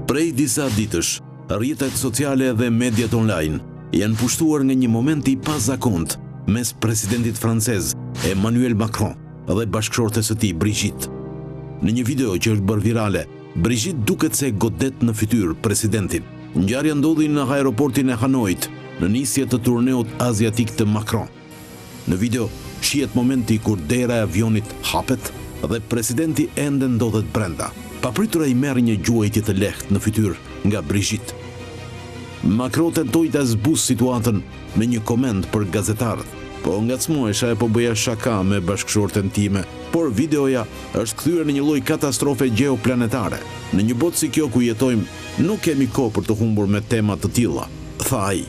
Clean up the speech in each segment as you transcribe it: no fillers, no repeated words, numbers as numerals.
Prej disa ditësh, rrjetet sociale dhe mediat online janë pushtuar nga një moment i pazakontë mes presidentit francez Emmanuel Macron dhe bashkëshortes së tij Brigitte. Në një video që është bërë virale, Brigitte duket se godet në fytyrë presidentin. Ngjarja ndodhi në aeroportin e Hanoit, në nisje të turneut aziatik të Macron. Në video shihet momenti kur dera e avionit hapet dhe presidenti ende ndodhet brenda. Papritur ai merr një gjuajtje të lehtë në fytyrë nga Brigitte. Macron tentoi ta zbusë situatën me një koment për gazetarët. Po ngacmohesha e po bëja shaka me bashkëshorten time, por videoja është kthyer në një lloj katastrofe gjeoplanetare. Në një botë si kjo ku jetojmë, nuk kemi kohë për të humbur me tema të tilla, tha ai.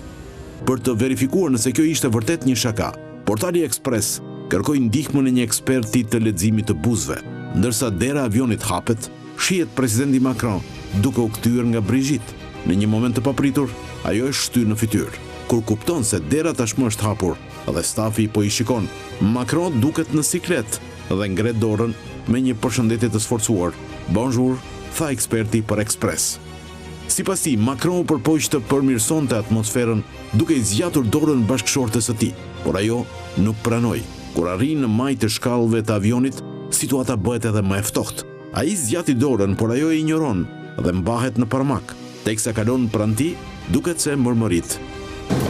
Për të verifikuar nëse kjo ishte vërtet një shaka, portali Express kërkoi ndihmën e një eksperti të leximit të buzëve. Ndërsa dera e avionit hapet, shihet presidenti Macron duke u kthyer nga Brigitte. Në një moment të papritur, ajo e shtyn në fytyrë. Kur kupton se dera tashmë është hapur dhe stafi po i shikon, Macron duket në siklet dhe ngre dorën me një përshëndetje të sforcuar. Bonjour, tha eksperti për Express. Sipas tij, Macron u përpoq të përmirësonte atmosferën duke i zgjatur dorën bashkëshortes së tij, por ajo nuk pranoi. Kur arrin në majë të shkallëve të avionit, situata bëhet edhe më e ftohtë. Ai zgjati dorën, por ajo e injoron dhe mbahet në parmak. Teksa kalon pranë tij, duket se mërmërit.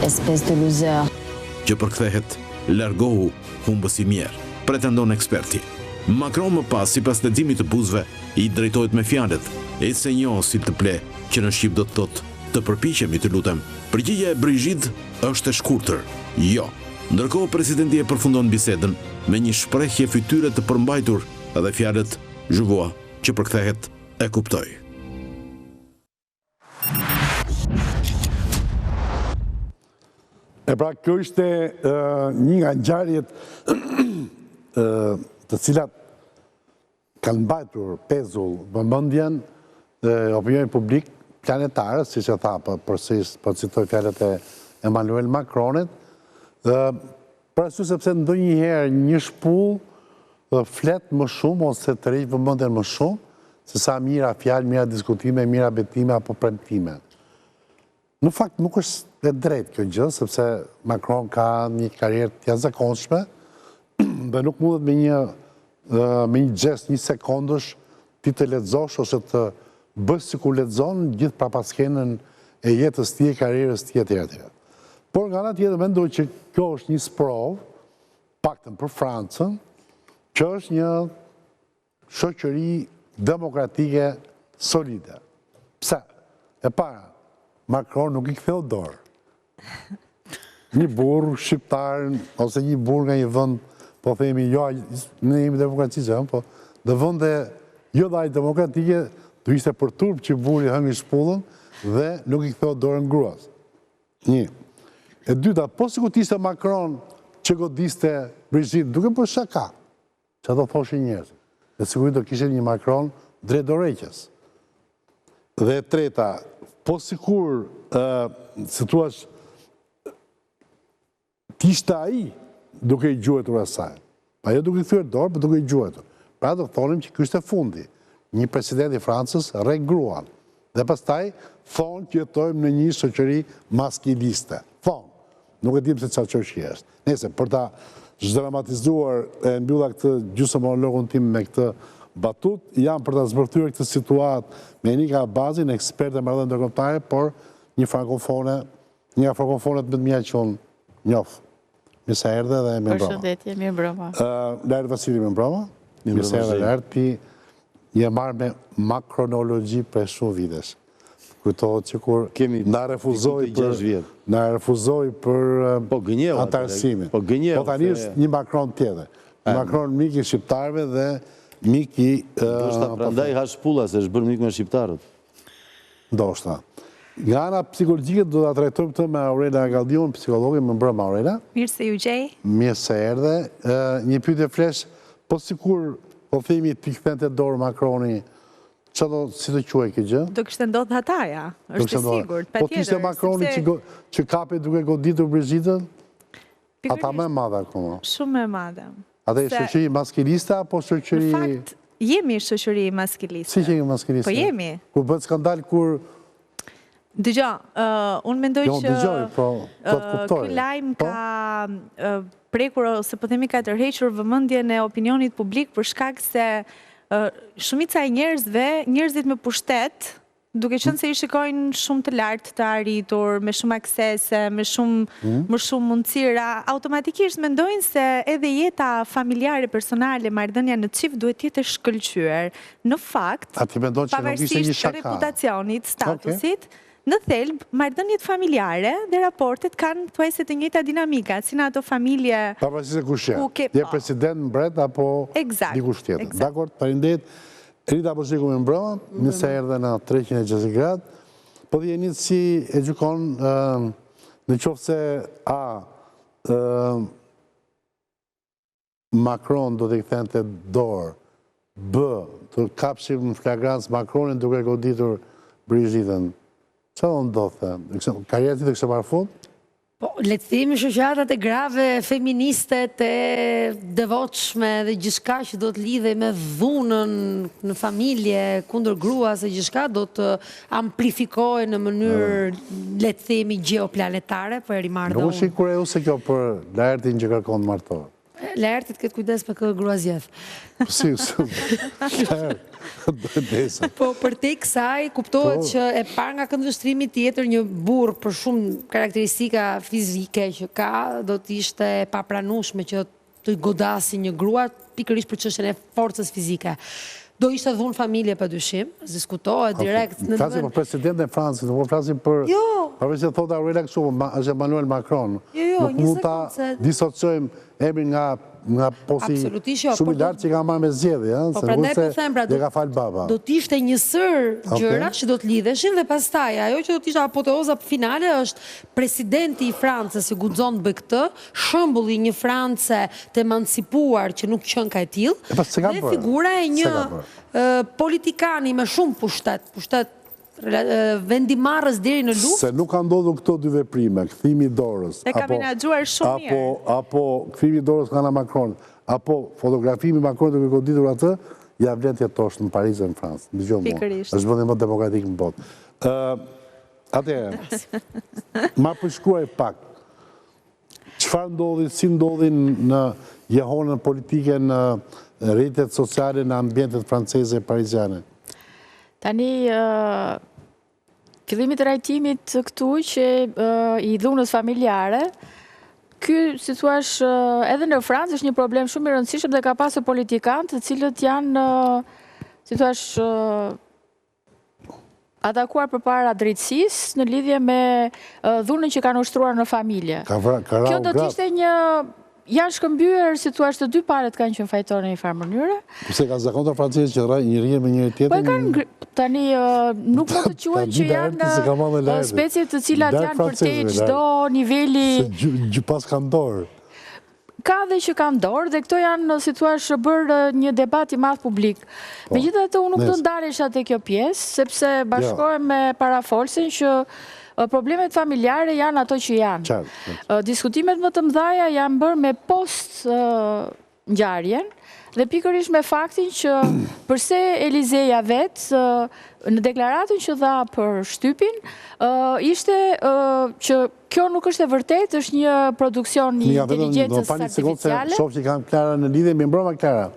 Espèce de loser. Që përkthehet, Largohu, humbës i mjerë, pretendon eksperti. Macron më pas, sipas leximit të buzëve, I drejtohet me fjalët, Essayons s'il te plaît, që në shqip do të thotë, Të përpiqemi, të lutem. Përgjigja e Brigitte është e shkurtër, Jo. Ndërkohë, presidenti e përfundon bisedën me një shprehje fytyre të përmbajtur dhe fjalët Je vois, që përkthehet E kuptoj. E pra, kjo ishte një nga ngjarjet të cilat kanë mbajtur pezull vëmendjen e opinionit publik planetar, siç e tha, po përsëris, po citoj fjalët e Emmanuel Macronit, për arsye sepse ndonjëherë një shpullë flet më shumë ose tërheq vëmendjen më shumë, se sa mijëra fjalë, mijëra diskutime, mijëra betime apo premtime. Në fakt nuk është e drejtë kjo gjë, sepse Macron ka një karrierë të jashtëzakonshme dhe nuk mundet me një me një gjest një sekondësh ti të lexosh ose të bësh sikur lexon gjithë prapaskenën e jetës tij, karrierës tij etj etj. Por nga ana tjetër mendoj që kjo është një sprovë, paktën për Francën, që është një shoqëri demokratike solide. Pse? E para, Macron nuk i ktheu dorë. Një burrë shqiptar ose një burrë nga një vend, po themi jo, ne jemi demokraci, po në vende jo dhe aq demokratike, do ishte për turp që burri hëngri shpullën dhe nuk i ktheu dorën gruas. Një. E dyta, po sikur të ishte Macron që godiste Brigitte, duke bërë shaka, Ça do thoshin njerëzit? Me siguri do kishim një Macron drejt dorëheqjes. Dhe e treta, po sikur, si thua, të ishte ai duke i gjuajtur asaj. Pa jo duke i kthyer dorë, po duke i gjuajtur. Pra do thonim që ky ishte fundi. Një president i Francës rreh gruan. Dhe pastaj thonë që jetojmë në një shoqëri maskiliste. Thonë. Nuk e dimë se çfarë shoqërie është. Nejse, për ta zhdramatizuar, e mbylla këtë gjysmë monologun tim me këtë batutë, jam për ta zbërthyer këtë situatë me Enika Abazin, eksperte e marrëdhënieve ndërkombëtare, por një frankofone, një nga frankofonet më të mira që unë njoh. Mirë se erdhe dhe mirëmbrëma. Përshëndetje, mirëmbrëma. Laert Vasili, mirëmbrëma. Mirë se erdhe Laert, ti je marrë me makronologji prej shumë vitesh. Kujtohet që kur na refuzoi për na refuzoi për po, anëtarësimin. Po gënjeu. Po tani është një Macron tjetër. Macron mik i shqiptarëve dhe mik i Ndoshta prandaj ha shpulla se është bërë mik me shqiptarët. Ndoshta. Nga ana psikologjike do ta trajtojmë këtë me Aurela Agalliun, psikologe, mirëmbrëma Aurela. Mirë se ju gjej. Mirë se erdhe. Një pyetje flesh, po sikur po themi t'i kthente dorë Macroni Ça do, si do quhej kjo gjë? Do kishte ndodhë hataja, është e sigurt, patjetër. Po të ishte Macroni që kapej duke goditur Brigittën? Hata më e madhe akoma. Shumë më e madhe. Atë e shoqëri maskiliste apo shoqëri... Në fakt... Jemi shoqëri maskiliste. Si që jemi maskiliste? Po jemi. Kur bëhet skandal, kur... Dëgjo, unë mendoj jo, që... Dëgjoj, po, do të kuptoj. Ky lajm po? ka prekur, ose po themi ka tërhequr vëmendjen e opinionit publik për shkak se shumica e njerëzve, njerëzit me pushtet, duke qenë se i shikojnë shumë të lartë të arritur, me shumë aksese, me shumë mm. më shumë mundësira, automatikisht mendojnë se edhe jeta familjare personale, marrëdhënia në çift duhet të jetë e shkëlqyer. Në fakt, pavarësisht reputacionit, statusit, në thelb, marrëdhëniet familjare dhe raportet kanë thuajse të njëjta dinamika, si në ato familje Pavarësisht se kush je. Je president, mbret apo dikush tjetër. Dakord, faleminderit. Rita Bozhiku mirëmbrëma, mirë se erdhe në 360 gradë. Po dhe jeni si e gjykon në qoftë se A, Macron do t'i kthente dorë, B, të kapshim në flagrancë Macronin duke goditur Brigitte-n. Çfarë do ndodhte? Karriera e tij do kishte marrë fund? Po, le të themi shoqatat e grave feministe të devotshme dhe gjithçka që do të lidhej me dhunën në familje kundër gruas e gjithçka do të amplifikohej në mënyrë le të themi gjeoplanetare, po e rimarr dhe unë. Nuk është inkurajuese kjo për Laertin që kërkon të martohet. Laerti të ketë kujdes me kë grua zgjedh. Po si, si, Po përtej kësaj, kuptohet po. që e parë nga këndvështrimi tjetër një burrë për shumë karakteristika fizike që ka, do të ishte e papranueshme që të godasi një grua pikërisht për çështjen e forcës fizike. Do ishte dhunë familje pa dyshim, s'diskutohet direkt. Flasim për presidentin e Francës, nuk po flasim për... Jo! Përveç se thotë Aurela kështu, po është Emmanuel Macron. Jo, jo, një sekundë se... Nuk mund ta disociojmë emrin nga nga posti jo, shumë i lartë që ka marrë me zgjedhje, po, se nuk se po pra, e ka falë baba. Do të ishte një sërë gjëra që do të lidheshin dhe pastaj ajo që do të ishte apoteoza finale është presidenti i Francës që guxon të bëjë këtë, Shembulli i një France të emancipuar që nuk qenka e tillë, po, dhe figura e një politikani me shumë pushtet, pushtet vendimmarrës deri në luftë. Se nuk ka ndodhur këto dy veprime, kthimi i dorës, E ka menaxhuar shumë mirë. Apo apo kthimi i dorës nga ana Macron, apo fotografimi i Macronit duke goditur atë, ia vlen të jetosh në Paris dhe në Francë. Dëgjo mua. Është vendi më demokratik në botë. Ë, atëherë, ma përshkruaj pak. Çfarë ndodhi, si ndodhi në jehonën politike në rrjetet sociale në ambientet franceze pariziane? Tani, fillimi i trajtimit këtu që i dhunës familjare, ky, si thuash, edhe në Francë është një problem shumë i rëndësishëm dhe ka pasur politikanë të cilët janë, si thuash, atakuar përpara drejtësisë në lidhje me dhunën që kanë ushtruar në familje. Kjo do të ishte një janë shkëmbyer, si thua, të dy palët kanë qenë fajtorë në një farë mënyre. Po se kanë zakon francezët që rrahin një rrihen me njëri tjetrin. Po e kanë tani nuk mund të quhen që janë specie të cilat janë përtej çdo niveli. Se gjë pas kanë dorë. Ka dhe që kanë dorë dhe këto janë, si thua, bërë një debat i madh publik. Po, Megjithatë, unë nuk do ndalesha te kjo pjesë, sepse bashkohem me parafolësin që problemet familjare janë ato që janë. Diskutimet më të mëdhaja janë bërë me post ngjarjen dhe pikërisht me faktin që përse Elizeja vetë në deklaratën që dha për shtypin, ishte që Kjo nuk është e vërtetë, është një produksion i inteligjencës artificiale. Shoh që kam Klara në lidhje, mirëmbrëma Klara.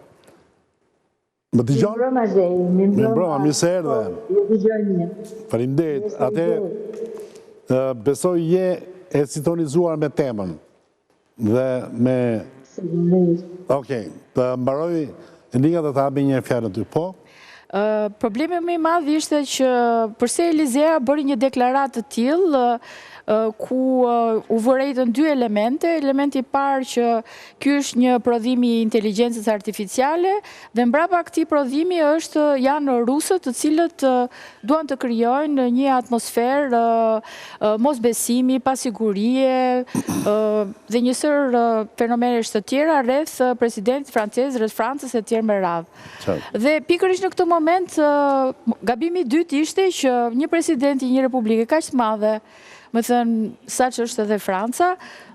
Më dëgjon? Mirëmbrëma Zej, mirëmbrëma. Mirëmbrëma, mirë se erdhe. Po, ju dëgjoj mirë. Faleminderit. Atëherë besoj je e sintonizuar me temën. Dhe me... Sigurisht. Okej, të mbaroj Enika dhe ta jap një fjalë ty, po? Problemi më i madh ishte që përse Elizea bëri një deklaratë të tillë ku u vërejtën dy elemente. Elementi i parë që ky është një prodhim i inteligjencës artificiale dhe mbrapa këtij prodhimi është janë rusët të cilët duan të krijojnë një atmosferë mosbesimi, pasigurie dhe një sërë fenomenesh të tjera rreth presidentit francez, rreth Francës e tjerë me radhë. Dhe pikërisht në këtë moment, gabimi i dytë ishte që një president i një republike kaq të madhe, Domethënë, sa që është edhe Franca,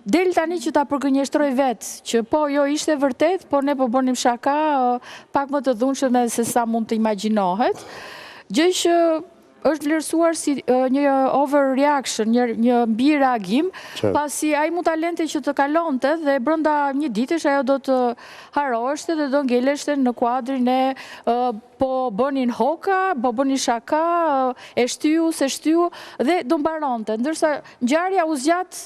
del tani që ta përgënjeshtrojë vetë, që po, jo, ishte vërtet, po ne po bënim shaka pak më të dhunshme se sa mund të imagjinohet, gjë që është vlerësuar si një overreaction, një, një mbireagim, pasi ai mund ta lente që të kalonte dhe brenda një ditësh ajo do të harroheshte dhe do ngeleshte në kuadrin e po bënin hoka, po bënin shaka, e shtyu, s'e shtyu dhe do mbaronte, ndërsa ngjarja u zgjat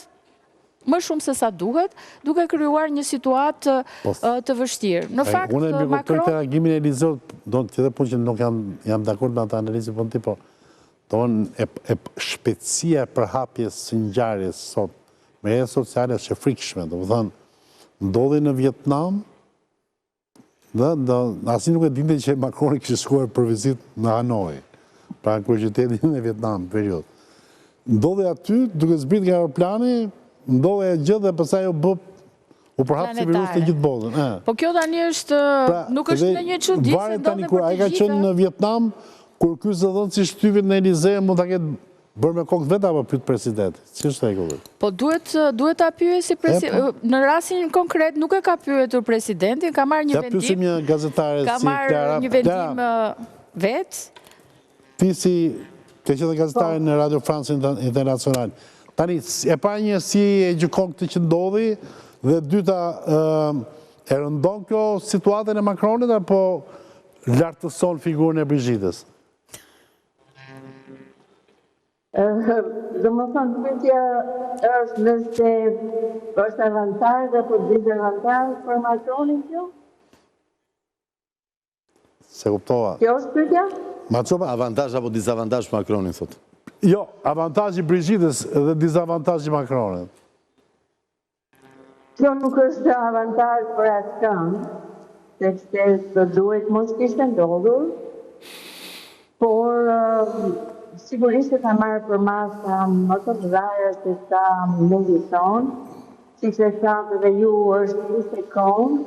më shumë se sa duhet, duke krijuar një situatë po, të vështirë. Në fakt, Unë e mirëkuptoj këtë reagimin e Elizeut, do të tjetër punë që nuk jam, jam dakord me atë analizë po ti, po, domethënë, e, e, shpejtësia e përhapjes së ngjarjes sot, me rrjetet sociale është e frikshme, domethënë, ndodhi në Vietnam, Dhe, dhe, asnjë nuk e dinte që Macroni kishte shkuar për vizitë në Hanoi, pra në kryeqytetin e Vietnamit, veriut. Ndodhi aty, duke zbrit nga aeroplani, ndodhi ajo gjë dhe pastaj u bë u përhap si virus në gjithë botën. Po kjo tani është, pra, nuk është ndonjë çudi se ndodhi për të gjitha. Ai ka qenë në Vietnam, kur ky zëdhënësi i shtypit në Elize mund ta ketë Bërë me kokë vetë apo pyet presidenti? Si është rregulli? Po duhet duhet ta pyesi presi po. në rastin konkret nuk e ka pyetur presidentin, ka marrë një vendim. Ja pyesim një gazetare si Klara. Ka marrë një vendim vetë. Ti si ke qenë gazetare po. në Radio France International. Tani e para një si e gjykon këtë që ndodhi dhe e dyta e rëndon kjo situatën e Macronit apo lartëson figurën e Brigittës? Domethënë, pyetja është nëse është avantazh apo dizavantazh për Macronin kjo? S'e kuptova. Kjo është pyetja? Ma çopa? Avantazh apo dizavantazh për Macronin, thotë. Jo, avantazh i Brigittës dhe dizavantazh i Macronit. Kjo nuk është avantazh për askënd, sepse do duhet mos kishte ndodhur, por sigurisht që ka marrë përmasa më të mëdha se sa meriton, siç e thatë dhe ju është një sekondë,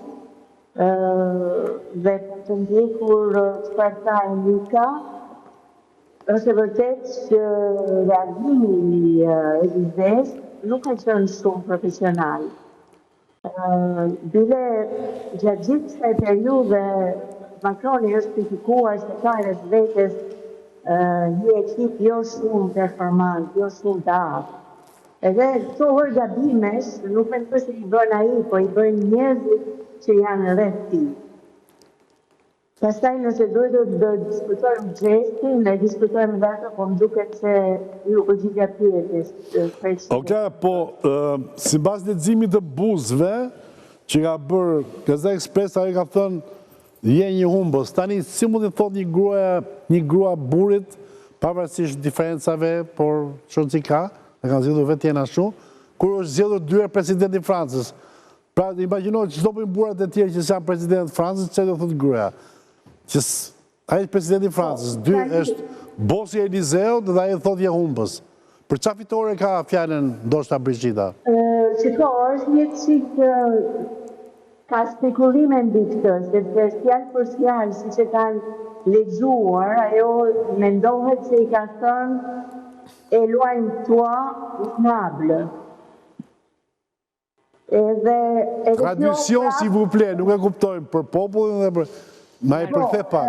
dhe për të ndjekur çfarë tha Enika, Është e vërtetë që reagimi i Elizesë nuk ka qenë shumë profesional. Bile gjatë gjithë kësaj periudhe Macroni është kritikuar se ka rreth vetes një ekip jo shumë performant, jo shumë të aftë. Edhe këto lloj gabimesh nuk mendoj se i bën ai, po i bëjnë njerëzit që janë rreth tij. Pastaj nëse duhet të diskutojmë gjestin, ne diskutojmë dhe atë, po më duket se iu përgjigja pyetjes. Okej, po sipas leximit të buzëve që ka bërë Gazeta Express, ajo ka thënë je një humbës. Tani si mund t'i thotë një grua, një grua burrit, pavarësisht diferencave, por ç'rëndësi ka, e kanë zgjedhur vetë jenë ashtu, kur është zgjedhur dy herë presidenti i Francës. Pra, imagjino ç'do bëjnë burrat e tjerë që s'janë president të Francës, ç'do thotë gruaja. Që ai është presidenti i po, Francës, dy është bosi i Elizeut dhe ai thotë je humbës. Për ça fitore ka fjalën ndoshta Brigitta? Shiko, është një çik ka spekulime mbi këtë, sepse fjalë për fjalë, siç e kanë lexuar, ajo mendohet se i ka thënë éloigne-toi minable. Edhe edhe Traduction s'il vous plaît, nuk e kuptojmë për popullin dhe për na e po, përkthe pak.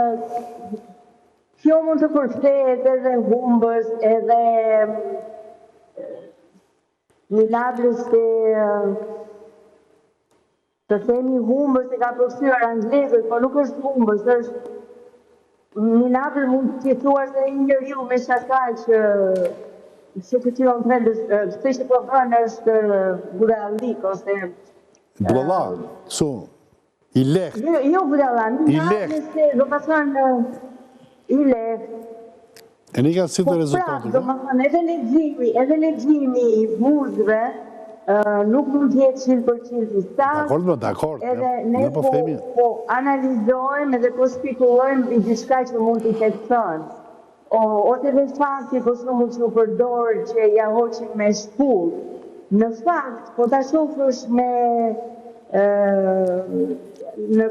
Kjo mund të përkthehet edhe humbës, edhe minable se të themi humbës e ka përkthyer anglezët, por nuk është humbës, është Minable mund t'i thuash edhe një njeriu me shaka që ce que tu es en train de këtë që po bën është budallik ose Budalla, kështu, i lehtë. Jo, jo budalla, i lehtë. Se, domethënë, i lehtë. Enika si të po rezulton të Domethënë, edhe leximi, edhe leximi i buzëve, nuk mund të jetë 100% i saktë. Dakord, më dakord. Edhe ne po, po themi... po analizojmë edhe po spekulojmë mbi diçka që mund të ketë thënë. O, ose dhe fakti për shembull që u përdor që ia hoqi me shpullë. Në fakt, po ta shofësh me ë në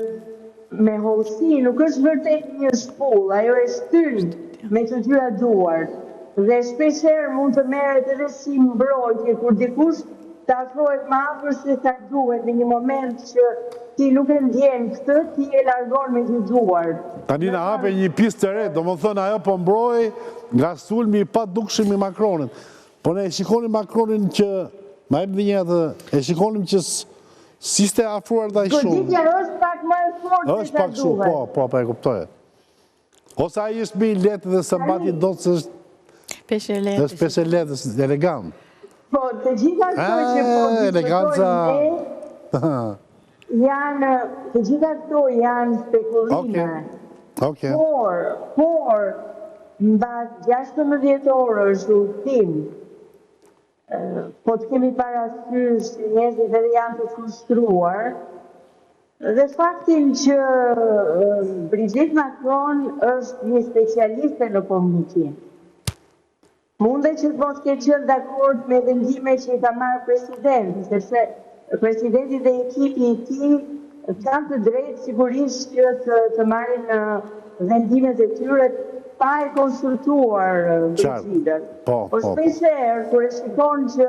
Me hollësi, nuk është vërtet një shpullë, ajo e shtyn me të dyja duart. Dhe shpeshherë mund të merret edhe si mbrojtje kur dikush të afrohet më afër se sa duhet në një moment që ti nuk e ndjen këtë, ti e largon me dy duart. Tani na hape një pistë të re, domethënë ajo po mbrohej nga sulmi i padukshëm i Macronit. Po ne e shikonim Macronin që, ma jep dhe një atë, e shikonim që s'ishte afruar dhe aq shumë. Goditja është pak më e fortë se sa duhet. Është pak shumë, po, po, po e kuptoj. Ose ai është më i lehtë dhe s'e mbati dot se është Peshë e lehtë. Është peshë e lehtë, është elegant. Po, të gjitha këto që po eleganca diskutojmë ne janë, të gjitha këto janë spekulime. Okej. Por, por mbas 16 orësh udhëtim, po të kemi parasysh që njerëzit edhe janë të frustruar, dhe faktin që Brigitte Macron është një specialiste në komunikim. Mundet që të mos ketë qenë dakord me vendimet që i ka marrë presidenti, sepse presidenti dhe ekipi i tij kanë të drejtë sigurisht që të, të marrin vendimet e tyre pa e konsultuar Brigittën. Po, po, po. Shpeshherë kur e shikon që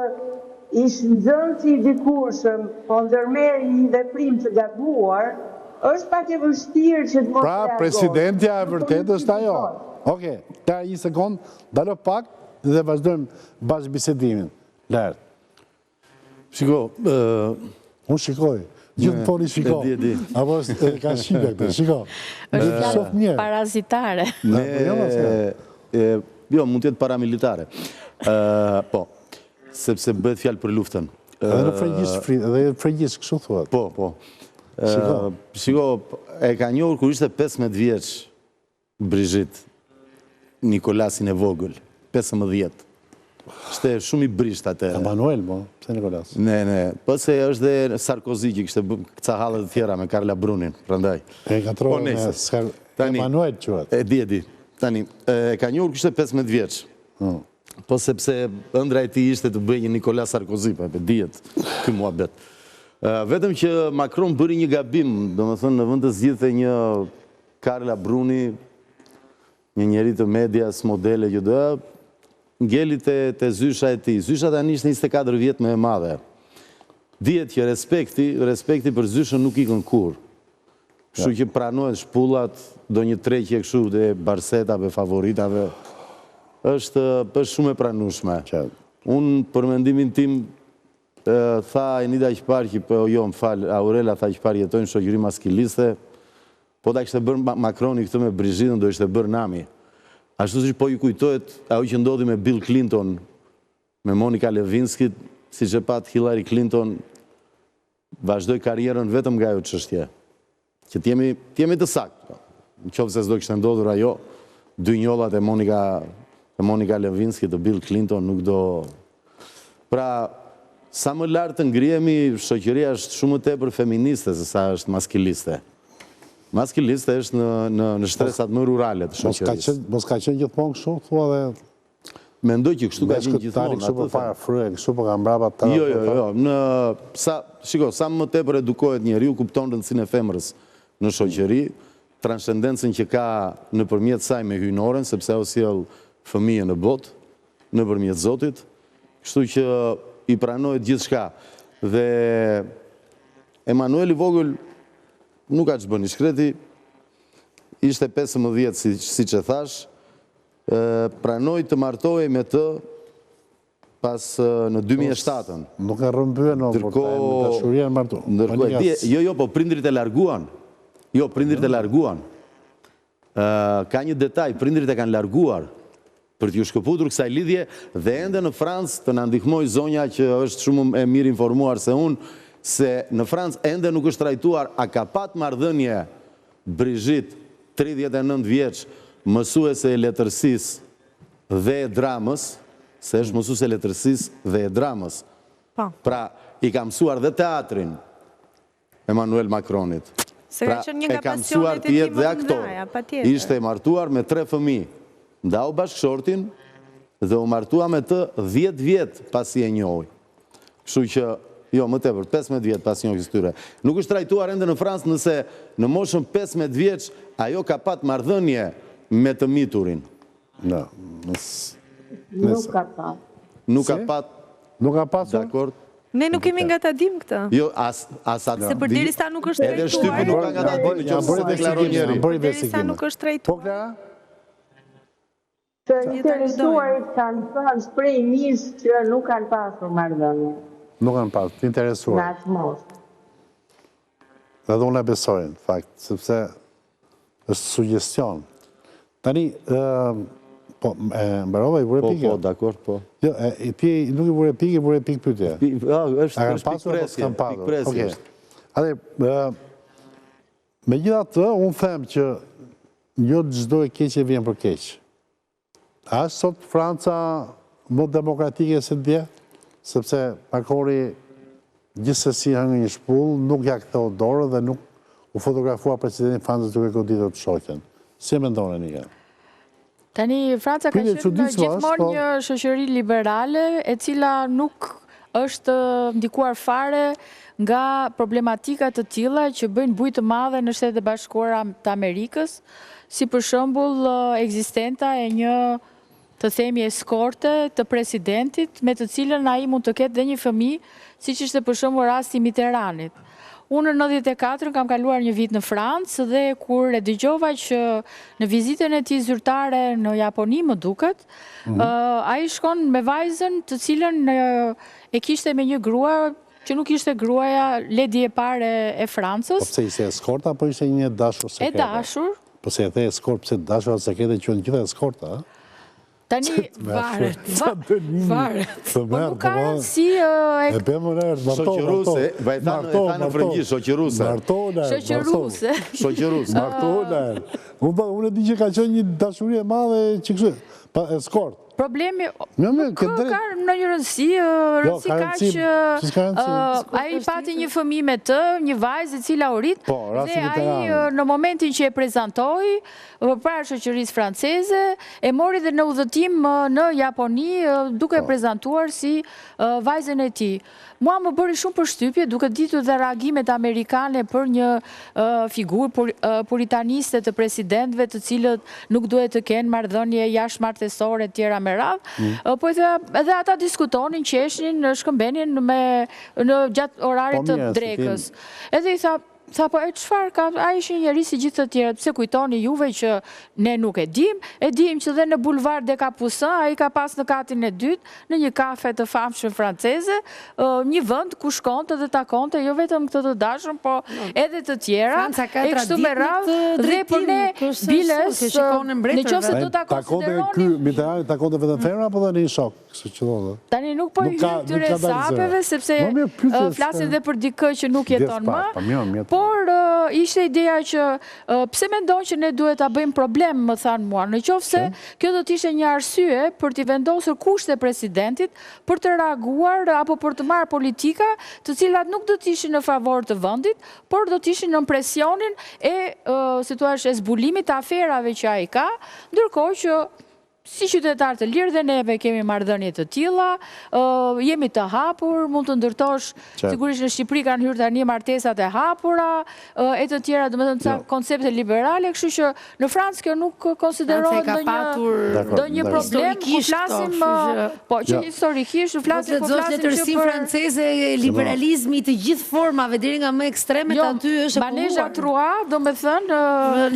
ish nxënësi i dikurshëm po ndërmerr një veprim të gabuar, është pak e vështirë që të mos Pra, reagosh. presidentja e vërtetë është ajo. Okej, ta një sekond, ndalo pak dhe vazhdojmë bashkëbisedimin. Lart. Shiko, unë shikoj. Gjithë më thoni shiko. E di, e di. Apo është e ka shqipe këtë, shiko. Është Shoh fjalë mirë. parazitare. Ne, Po, jo, mos e. e, jo, mund të jetë paramilitare. Ë, po, sepse bëhet fjalë për luftën. Edhe në frëngjisht, edhe në frëngjisht kështu thuhet. Po, po. Shiko. Shiko, e ka njohur kur ishte 15 vjeç Brigitte Nikolasin e vogël, 15. Ishte shumë i brisht atë. Emmanuel, po, pse Nikolas? Ne, ne, po se është dhe Sarkozy që kishte bërë ca halle të tjera me Carla Brunin, prandaj. E ngatrova Po, me nejse. Sar- Tani, Emmanuel quhet. E di, e di. Tani, e ka njohur kur ishte 15 vjeç. Hmm. Po sepse ëndra e tij ishte të bëjë një Nicolas Sarkozy, po e dihet ky muhabet. Vetëm që Macron bëri një gabim, domethënë në vend të zgjidhte një Carla Bruni, një njeri të medias, modele që do, ngeli te, te zysha e tij. Zysha tani ishte 24 vjet më e madhe. Dihet që respekti, respekti për zyshën nuk ikën kurrë. Kështu që pranohen shpullat, ndonjë tërheqje kështu dhe barsetave, favoritave. Është është shumë e pranueshme. Unë për mendimin tim tha Enida që parë që po jo, më fal, Aurela tha që parë jetojmë në shoqëri maskiliste. Po ta kishte bërë Macroni këtë me Brigittën do ishte bërë nami. Ashtu siç po ju kujtohet ajo që ndodhi me Bill Clinton, me Monica Lewinsky, siç e patë Hillary Clinton vazhdoi karrierën vetëm nga ajo çështje. Që të jemi, të jemi të saktë. Në qoftë se s'do kishte ndodhur ajo, dy njollat e Monica e Monica Lewinsky të Bill Clinton nuk do Pra, sa më lart të ngrihemi, shoqëria është shumë më tepër feministe se sa është maskiliste. Maskiliste është në në në shtresat më rurale të Mos ka shoqërisë. qenë, mos ka qenë gjithmonë kështu, thua dhe Mendoj që kështu ka qenë Meshkujt gjithmonë, tani kështu atë përpara them. fryhen, kështu po ka mbrapa të Jo, jo, jo, në sa, shiko, sa më tepër edukohet njeriu, kupton rëndësinë e femrës në shoqëri, transcendencën që ka nëpërmjet saj me hyjnoren, sepse ajo sjell fëmijën në botë, nëpërmjet Zotit, kështu që i pranohet gjithçka. Dhe Emanueli i vogël nuk ka ç'bën i shkreti, ishte 15 si, siç e thash, pranoi të martohej me të pas në 2007-ën. Nuk e rrëmbyen, o, por ta me dashuri janë martu. Ndërkohë, e di, jo, jo, po prindrit e larguan. Jo, prindrit e larguan. Ka një detaj, prindrit e kanë larguar për t'ju shkëputur kësaj lidhje dhe ende në Francë të na ndihmojë zonja që është shumë e mirë informuar se unë, se në Francë ende nuk është trajtuar a ka pat marrëdhënie Brigitte, 39 vjeç, mësuese e letërsisë dhe e dramës, se është mësuese e letërsisë dhe e dramës. Po. Pra, i ka mësuar dhe teatrin Emmanuel Macronit. Se ka Pra, qenë një nga e ka mësuar pasionet e të tij jetë më dhe të aktor. mëdha, patjetër. Ishte e martuar me tre fëmijë. Ndau bashkëshortin dhe u martua me të 10 vjet pasi e njohu. Kështu që, jo, më tepër, 15 vjet pas njohjes së tyre. Nuk është trajtuar ende në Francë nëse në moshën 15 vjeç ajo ka pat marrëdhënie me të miturin. Në, nës... Nuk ka pas. Nuk ka pas. Nuk ka pasur? Dakord. Ne nuk kemi nga ta dimë këtë. Jo, as as atë. Se përderisa nuk është trajtuar. Edhe shtypi nuk ka nga ta dimë, nëse s'e deklaron njeri. Përderisa nuk është trajtuar. Po Klara? Të interesuarit kanë thënë shprehimisht që nuk kanë pasur marrëdhënie. Nuk kanë pasur, të interesuar. Në atë moshë. Dhe dhe unë e besoj, në fakt, sepse është sugjestion. Tani, po, e mbarova, i vure po, pikë? Po, po, dakord, po. Jo, e, ti nuk i vure pikë, i vure pikëpyetje. Është, është pikëpresje, pikëpresje. Okej. Atëherë, megjithatë, unë them që jo çdo e keqe vjen për keq. A është sot Franca më demokratike se dje? Sepse Macroni gjithsesi hëngri një shpullë, nuk ia ktheu dorën dhe nuk u fotografua presidenti i Francës duke goditur të shoqen. Si e mendon Enika? Tani Franca ka qenë gjithmonë po. një shoqëri liberale e cila nuk është ndikuar fare nga problematika të tilla që bëjnë bujë të madhe në Shtetet e Bashkuara të Amerikës, si për shembull ekzistenca e një të themi eskorte të presidentit me të cilën ai mund të ketë dhe një fëmijë, siç ishte për shembull rasti i Mitterrandit. Unë në 94 kam kaluar një vit në Francë dhe kur e dëgjova që në vizitën e tij zyrtare në Japoni më duket, mhm. ai shkon me vajzën të cilën e kishte me një grua që nuk ishte gruaja ledi e parë e Francës. Po pse ishte eskorta apo ishte një e dashur sekrete? E dashur. Po se e the eskortë, pse të dashura sekrete quhen gjitha eskorta, ë? Tani varet. Varet. Po nuk ka po, rëndësi e bëmë më lart, marto, shoqëruese, va e thanë, e thanë në frëngjisht, shoqëruese. Marto, shoqëruese. Shoqëruese. Marto, Unë po, unë e di që ka qenë një dashuri e madhe që kështu, pa eskortë. Problemi nuk ka ndonjë rëndësi, jo, rëndësi ka që ai pati një fëmijë me të, një vajzë e cila u rrit, po, dhe ai në momentin që e prezantoi, përpara shoqërisë franceze, e mori dhe në udhëtim në Japoni, duke e po. prezantuar si vajzën e tij. Mua më bëri shumë përshtypje duke ditur dhe reagimet amerikane për një figurë puritaniste të presidentëve të cilët nuk duhet të kenë marrëdhënie jashtëmartesore e tjera me radhë. Mm. Po i thoja, edhe ata diskutonin, qeshnin, shkëmbenin me në gjatë orarit po, të drekës. Edhe i tha, Tha po e çfarë ka, ai është një njeri si gjithë të tjerët, pse kujtoni juve që ne nuk e dimë, e dimë që dhe në Boulevard des Capucins ai ka pas në katin e dytë, në një kafe të famshme franceze, një vend ku shkonte dhe takonte jo vetëm këtë të dashurën, po edhe të tjera, Franca ka e kështu me traditë në radhë, këtë dhe për drejtim, ne nuk është se biles, se shikon e në mbretërve. qoftë se do ta Takonte ky konsideronim Mitterrandi takonte vetëm femra apo dhe një shok? Kështu që do. Tani nuk po i Nuk ka hyj nuk këtyre ka dalë zëra. hesapeve sepse Më mirë pyetje flasim se dhe për dikë që nuk Djes jeton më, pak, po mirë, mirë. por ishte ideja që pse mendon që ne duhet ta bëjmë problem, më thanë mua, në qoftë se kjo do të ishte një arsye për t'i vendosur kushte presidentit për të reaguar apo për të marrë politika të cilat nuk do të ishin në favor të vendit, por do të ishin nën presionin e, si thua, e zbulimit të aferave që ai ka, ndërkohë që Si qytetarë të lirë dhe neve kemi marrëdhënie të tilla, jemi të hapur, mund të ndërtosh, sigurisht në Shqipëri kanë hyrë tani martesat e hapura, e të tjera, domethënë ca jo. koncepte liberale, kështu që në Francë kjo nuk konsiderohet ndonjë ndonjë problem, ku flasim po që jo. historikisht flasim po flasim letërsinë për... franceze liberalizmi i të gjithë formave deri nga më ekstremet jo, aty është e kulluar. Manège à trois, domethënë,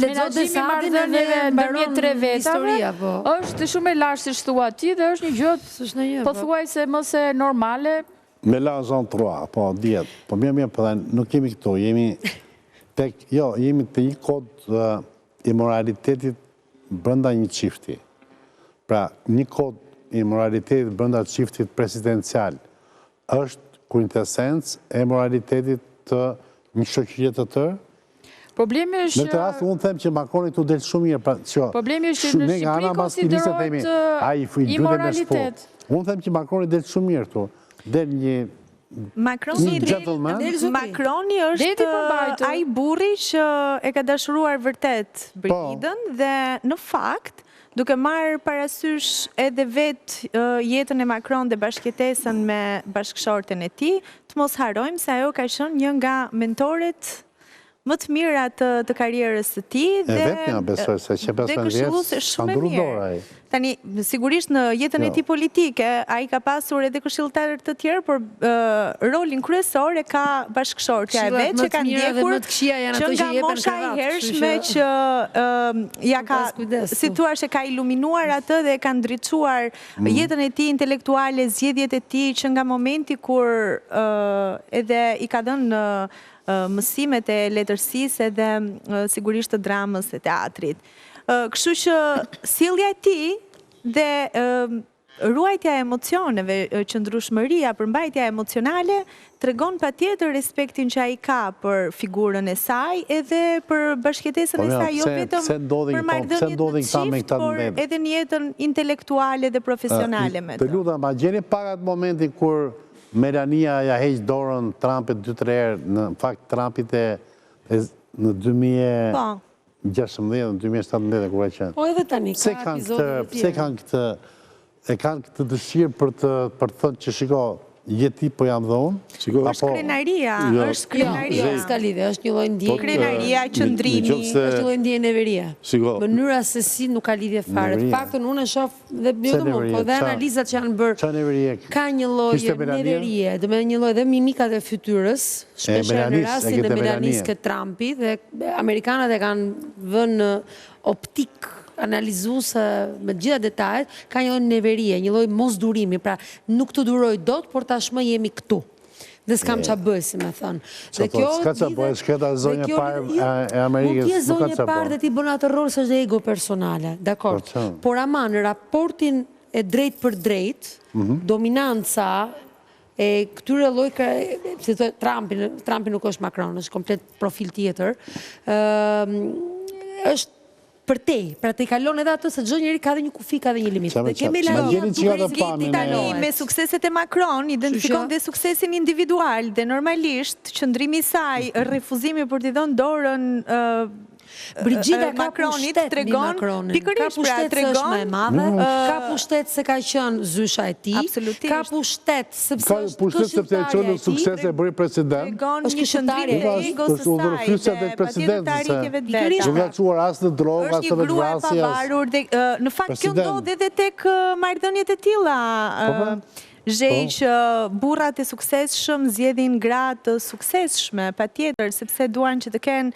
menaxhimi i marrëdhënieve ndërmjet tre vetave, po. është shumë e lashtë siç thua ti dhe është një gjë po. pothuajse më se normale. Ménage à trois, po, dihet. Po mirë, mirë, po dhe nuk jemi këtu, jemi tek, jo, jemi te një kod i moralitetit brenda një çifti. Pra, një kod i moralitetit brenda çiftit presidencial është kuintesencë e moralitetit të një shoqërie të tërë? Problemi është Në këtë rast unë them që Macroni këtu del shumë mirë, pra që Problemi është që në Shqipëri konsiderohet imoralitet. Unë them që Macroni del shumë mirë këtu. Del një Macroni gentleman. Macroni është ai burri që e ka dashuruar vërtet po. Brigidën dhe në fakt Duke marrë parasysh edhe vetë jetën e Macron dhe bashkëjetesën me bashkëshorten e tij, të mos harrojmë se ajo ka qenë një nga mentoret më të mira të të karrierës së tij dhe E vetmja besoj se që 15 vjet s'ka ndërru dorë ai. Tani, sigurisht në jetën e tij politike, ai ka pasur edhe këshilltarë të tjerë, por rolin kryesor e ka bashkëshortja e vet që e ka ndjekur që nga mosha e hershme që ia ka, si thua, e ka iluminuar atë dhe e ka ndriçuar jetën e tij intelektuale, zgjedhjet e tij që nga momenti kur edhe i ka dhënë mësimet e letërsisë edhe sigurisht të dramës e teatrit. Kështu që sjellja e tij dhe ruajtja e emocioneve, qëndrueshmëria, përmbajtja emocionale tregon patjetër respektin që ai ka për figurën e saj edhe për bashkëjetesën e saj, jo vetëm për marrëdhëniet në çift, por edhe në jetën intelektuale dhe profesionale me të. Të lutem, ma gjeni pak atë momentin kur Melania ia heq dorën Trumpit 2-3 herë, në fakt Trumpit e në 2016, në 2017 kur ka qenë. Po edhe tani, ka epizode të tjera. Pse kanë këtë, e kanë këtë dëshirë për të për të thënë që shiko, je ti po jam dhe unë? Shiko, është krenaria, jo, është krenaria. Jo, s'ka lidhje, është një lloj ndjenje. Po, krenaria, qëndrimi, është një lloj ndjenje neverie. Shiko. Mënyra se si nuk ka lidhje fare. Të paktën unë e shoh dhe jo vetëm unë, po dhe analizat që janë bërë. Ka një lloj neverie, domethënë një lloj dhe mimikat e fytyrës, shpeshherë në rastin e Melanisë ke Trumpi dhe amerikanët e kanë vënë në optikë analizuese me të gjitha detajet, ka një lloj neverie, një lloj mosdurimi, pra nuk të duroj dot, por tashmë jemi këtu. Dhe s'kam ça bëj, si me thënë. Dhe kjo s'ka ça bëj, shkreta zonjë e parë jo, e Amerikës, nuk ka ça bëj. Mund të jetë zonjë e parë dhe ti bën atë rol se është ego personale, dakord. Po, por ama në raportin e drejtpërdrejtë, mhm. dominanca e këtyre lloj si thotë Trumpi, Trumpi nuk është Macron, është komplet profil tjetër. Ëm është përtej, pra tejkalon edhe atë se çdo njeri ka dhe një kufi, ka dhe një limit. Dhe ke Melania duke tani me sukseset e Macron identifikon dhe suksesin individual dhe normalisht qëndrimi i saj, refuzimi për t'i dhënë dorën Brigida ka pushtet mbi Macronin, ka pushtet se është më e madhe, ka pushtet se ka qenë zysha e tij, ka pushtet sepse është pushtet sepse e çoi në sukses e bëri president. Tregon një qëndrim të egos së saj dhe patjetër të arritjeve të veta. Nuk ka çuar as në drogë, as në vetëvrasje. Është një grua e pavarur dhe në fakt kjo ndodh edhe tek marrëdhëniet e tilla. Po, po. Zhej po. që burrat e suksesshëm zgjedhin gra të suksesshme, patjetër, sepse duan që të kenë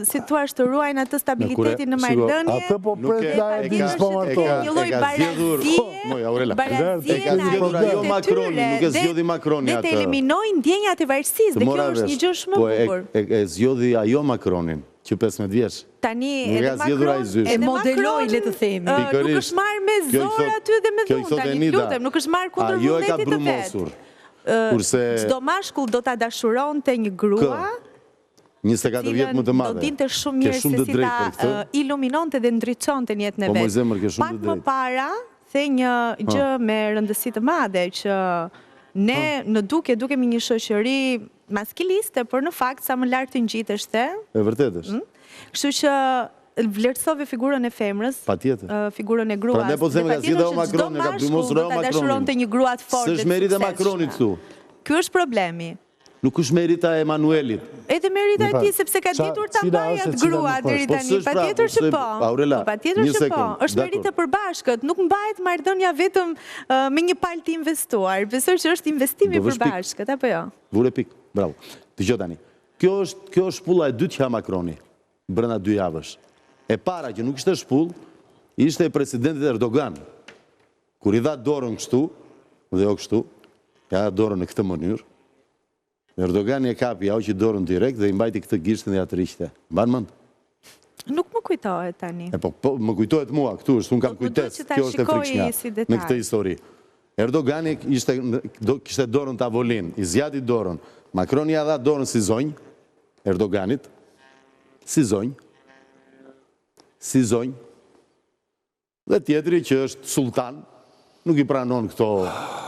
si thua të ruajnë atë stabilitetin në marrëdhënie. Atë po pret dhe patjetër që të kenë një lloj barazie, barazie në arritjet e tyre nuk e zgjodhi Macroni atë. Dhe të eliminojnë ndjenjat e varësisë dhe kjo është një gjë shumë e po, bukur. E zgjodhi ajo Macronin që 15 vjeç. Tani edhe Macron, edhe Macron, le të themi. Nuk është marrë me zor aty dhe me dhunë tani, lutem, nuk është marrë kundër vullnetit të vet. Kurse çdo mashkull do ta dashuronte një grua, 24 vjet më të madhe. Do dinte shumë mirë se si ta iluminonte dhe ndriçonte në jetën e po, vet. Po moj zemër, ke shumë të drejtë. Pak më para the një gjë me rëndësi të madhe që ne në dukje dukemi një shoqëri maskiliste, por në fakt sa më lart të ngjitesh the. E vërtetë është. Mm? Kështu që vlerësove figurën e femrës, Patjetër. figurën e gruas. Prandaj po them ka zgjedhur ajo Macronin, ka brumosur ajo Macronin. Do ta dashuronte një grua të fortë. S'është meritë e Macronit këtu. Ky është problemi. Nuk është merita e Emanuelit. Edhe merita e tij sepse ka ditur ta mbajë atë grua deri po tani. Pra, patjetër po që po. Aurela, po, patjetër që po. Është meritë e përbashkët, nuk mbahet marrëdhënia vetëm me një palë të investuar. Besoj që është investim i përbashkët, apo jo? Vure pikë. Bravo. Dëgjo tani. Kjo është kjo është shpulla e dytë që ha Macroni brenda dy javësh. E para që nuk ishte shpullë, ishte e presidentit Erdogan. Kur i dha dorën kështu, dhe jo kështu, ia dha dorën në këtë mënyrë, Erdogani e kapi, ia hoqi dorën direkt dhe i mbajti këtë gishtin dhe ia tërhiqte. Mban mend? Nuk më kujtohet tani. E po, po, më kujtohet mua, këtu është, unë kam kujtesë, kjo është e frikshmja në këtë histori. Erdogani ishte, do, kishte dorën tavolinë, i zgjati dorën. Macroni ia dha dorën si zonjë, Erdoganit, si zonjë, si zonjë, Dhe tjetri që është sulltan, nuk i pranon këto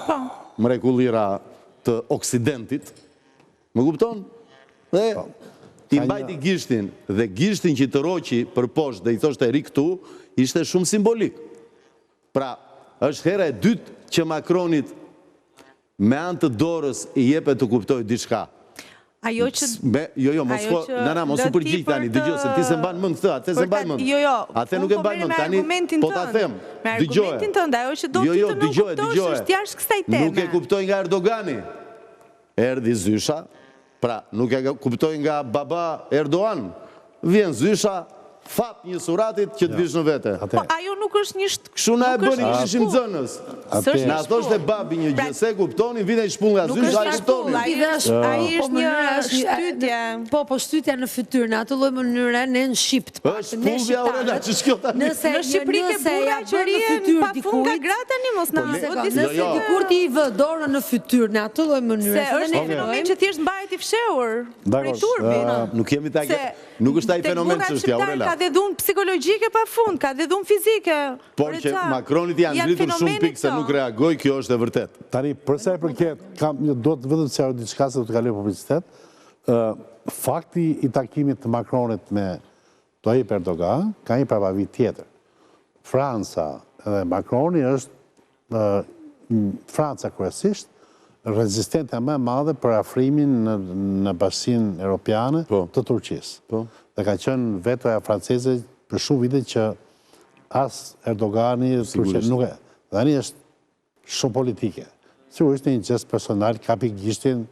po. mrekullira të Oksidentit, më kupton? Dhe po. i mbajti gishtin dhe gishtin që i tërhoqi për poshtë dhe i thoshte rri këtu, ishte shumë simbolik. Pra, është hera e dytë që Macronit Me anë të dorës i jepet të kuptojë diçka. Ajo që Me, jo, jo, mos po, na na mos u përgjigj tani, dëgjo se ti s'e mban mend këtë, atë s'e mban mend. Jo, jo. Atë nuk e mban mend tani. Po ta them. Me argumentin tënd, ajo që do jo, jo, ti të nënkuptosh është jashtë kësaj teme. Nuk e kuptoj nga Erdogani. Erdhi zysha, pra nuk e kuptoj nga baba Erdogan. Vjen zysha, Fap një surratit që të vish në vete. Po ajo nuk është një shtë... Kështu na e bënin kur ishim nxënës. Na thoshte babi një gjë, s'e kuptonim, vinte një shpullë nga zysha, e kuptonim. Ai është një shtytje. Po, po shtytja në fytyrë, në atë lloj mënyre ne në shqip të paktën, ne shqiptarët. Është kjo tani. Në Shqipëri ke burra që rrihen pa fund nga gratë tani mos na Nëse jo. dikur ti i vë dorën në fytyrë në atë lloj mënyre, se është një fenomen që thjesht mbahet i fshehur prej turpit. Nuk jemi ta Nuk është ai fenomen çështja, Aurela. Ka dhe dhunë psikologjike pa fund, ka dhe dhunë fizike. Por që Macronit i janë ngritur shumë pikë se nuk reagoi, kjo është e vërtetë. Tani, për sa i përket, kam një do të vetëm të sqaroj diçka se do të kaloj publicitet. Ë fakti i takimit të Macronit me Tayyip Erdogan ka një prapavijë tjetër. Franca dhe Macroni është Franca kryesisht, rezistente më e madhe për afrimin në, në Bashkësinë Europiane po. të Turqisë. Po. Dhe ka qenë vetoja franceze për shumë vite që as Erdogani, Turqia nuk e. Dhe tani është shumë politike. Sigurisht një gjest personal, kapi gishtin,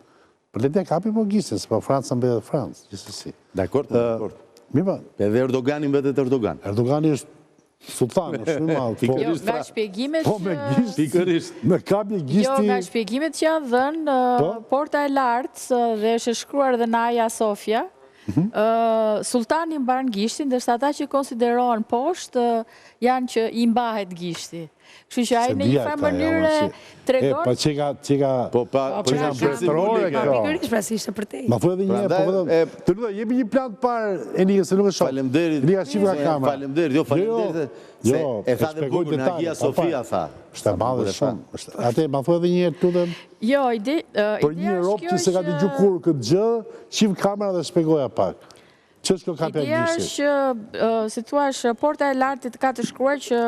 Po le t'ia kapi po gishtin, se po Franca mbetet Francë, gjithsesi. Dakord, dakord. Mirë po. Edhe Erdogani mbetet Erdogan. Erdogani është sultan, është shumë i madh. Po, jo, nga pra- shpjegimet po me gisht, pikërisht. Me kapje gishti. Jo, nga shpjegimet që janë dhënë, po? Porta e Lartë dhe është e shkruar dhe në Aja Sofia, mhm. Sultani mban gishtin, ndërsa ata që konsiderohen poshtë janë që i mbahet gishti. Kështu që ai në një farë mënyre tregon E, pa që ka që ka Po pa, po që ka mbretërore kjo. Pikërisht, pra si ishte përtej. Ma thuaj edhe një herë, po vetëm. Të lutem, jepi një plan të parë Enikës se nuk e shoh. Faleminderit. Enika shif nga kamera. Faleminderit, jo faleminderit. Jo, e tha dhe bukur në Hagia Sofia tha. Është e madhe shumë. Atë ma thuaj edhe një herë, të lutem. Jo, ide, Për një rob që s'e ka dëgjuar kurrë këtë gjë, shif kamera dhe shpjegoja pak. Ç'është kjo kapja e gishtit? Ideja është që, si thua, Porta e Lartë ka të shkruar që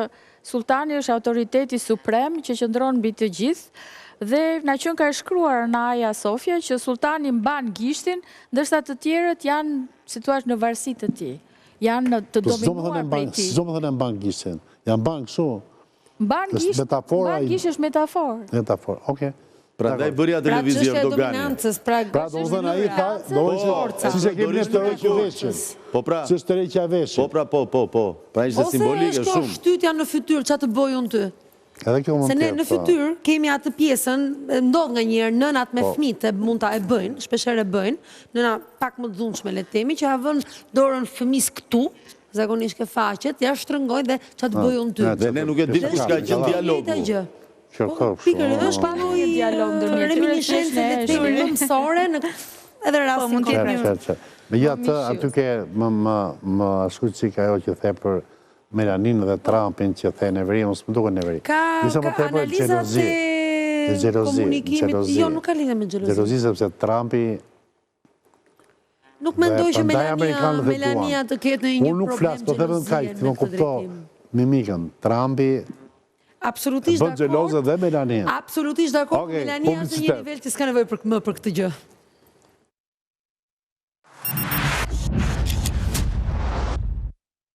Sulltani është autoriteti suprem që qëndron mbi të gjithë dhe na qenka e shkruar në Aja Sofia që Sulltani mban gishtin, ndërsa të tjerët janë, si thua, në varësi të tij. Janë të po, dominuar prej tij. S'do me thënë e mban gishtin. Ja mban kështu. Mban gisht, mban gisht është metaforë. Metaforë, okay. Prandaj bëri atë pra, lëvizje Erdogani. Pra, pra do të thënë ai tha, do të thotë, siç e kemi ne tërheqje veshin. Po pra. Si është tërheqja e veshit. Po pra, po, po, po. Pra ishte simbolike shumë. Ose është shtytja në fytyrë, ça të bëj unë ty? Edhe kjo mund të jetë. Se ne në po. fytyrë kemi atë pjesën, ndodh nganjëherë nënat me po. fëmijët e mund ta e bëjnë, shpeshherë e bëjnë, nëna pak më të dhunshme le të themi që ia vënë dorën fëmijës këtu, Zakonisht ke faqet, ja shtrëngojnë dhe ça të bëj unë ty. Dhe ne nuk e dimë kush ka qenë dialogu. Kjo po, pikërisht është pa një dialog ndërmjet reminiscencë le të themi mëmësore në edhe po, rastin konkret. Megjithatë, aty ke më më më ashtu çik ajo që the për Melanin dhe Trumpin që the neveri, unë s'më duket neveri. Ka ka analizat e komunikimit, jo nuk ka lidhje me xhelozi. Xhelozi sepse Trumpi Nuk mendoj që Melania, Melania të ketë ndonjë problem Unë nuk flas, po them vetëm kaq, ti më kupto mimikën. Trumpi Absolutisht dakord. Bën xheloze dhe Melania. Absolutisht dakord, okay, Melania është në një nivel që s'ka nevojë për më për këtë gjë.